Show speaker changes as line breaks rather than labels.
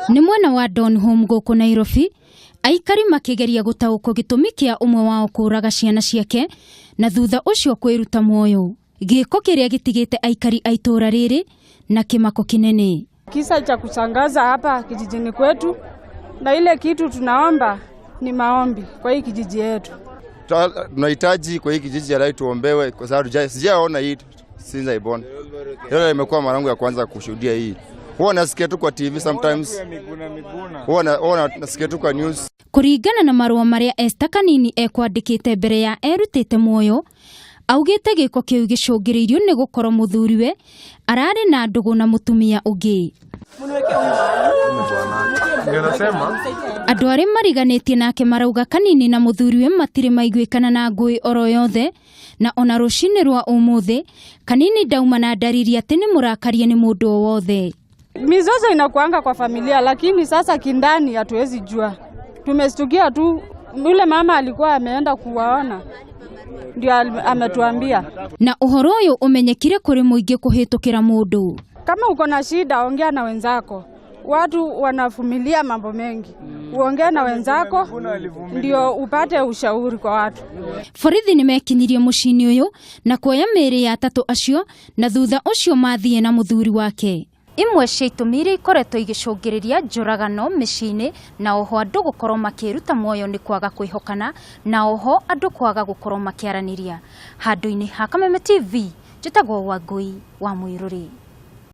Nĩ mwena wa Donholm gũkũ Nairobi, aikari makĩgeria gũtaũkwo gĩtũmi kĩa ũmwe wao kũraga ciana ciake na thutha ũcio kwĩruta muoyo. Gĩko kĩrĩa gĩtigĩte aikari a itũũra rĩrĩ na kĩmako kĩnene.
Kisa cha kushangaza hapa kijijini kwetu, na ile kitu tunaomba ni maombi kwa hii kijiji yetu.
Tunahitaji kwa hii kijiji ya tuombewe, kwa sababu sijaona hii since I born. Hiyo imekuwa mara yangu ya kwanza kushuhudia hii. Huwa nasikia tu kwa TV sometimes, huwa nasikia tu kwa news.
Kũringana na marũa marĩa Esther Kanini ekwandĩkĩte mbere ya erutĩte muoyo, augĩte gĩko kĩu gĩcũngĩrĩirio nĩ gũkorwo mũthuriwe ararĩ na ndũgũ na mũtumia ũngĩ.
Ndio nasema.
Andũ arĩa mariganĩtie nake marauga Kanini na mũthuriwe matirĩ maiguĩkana na ngũĩ oro yothe, na ona rũcinĩ rwa ũmũthĩ Kanini ndauma na ndariri atĩ nĩ mũrakarie nĩ mũndũ o wothe.
Mizozo inakuanga kwa familia, lakini sasa kindani hatuwezi jua. Tumestukia tu yule mama alikuwa ameenda kuwaona ndio ametuambia.
Na ũhoro ũyũ ũmenyekire kũrĩ mũingĩ kũhĩtũkĩra mũndũ.
Kama uko na shida, ongea na wenzako. Watu wanavumilia mambo mengi, uongee na wenzako ndio upate ushauri kwa watu.
Borithi nĩ mekinyirie mũciĩ-inĩ ũyũ na kuoya mĩĩrĩ ya atatũ acio na thutha ũcio mathiĩ na mũthuri wake. Imwe cia itũmi iria ikoretwo igĩcũngĩrĩria njũragano mĩciĩ-inĩ na oho andũ gũkorwo makĩruta muoyo nĩ kwaga kwĩhokana na oho andũ kwaga gũkorwo makĩaranĩria. Handũ-inĩ ha Kameme TV, njĩtagwo Wangũi wa Mũirũrĩ.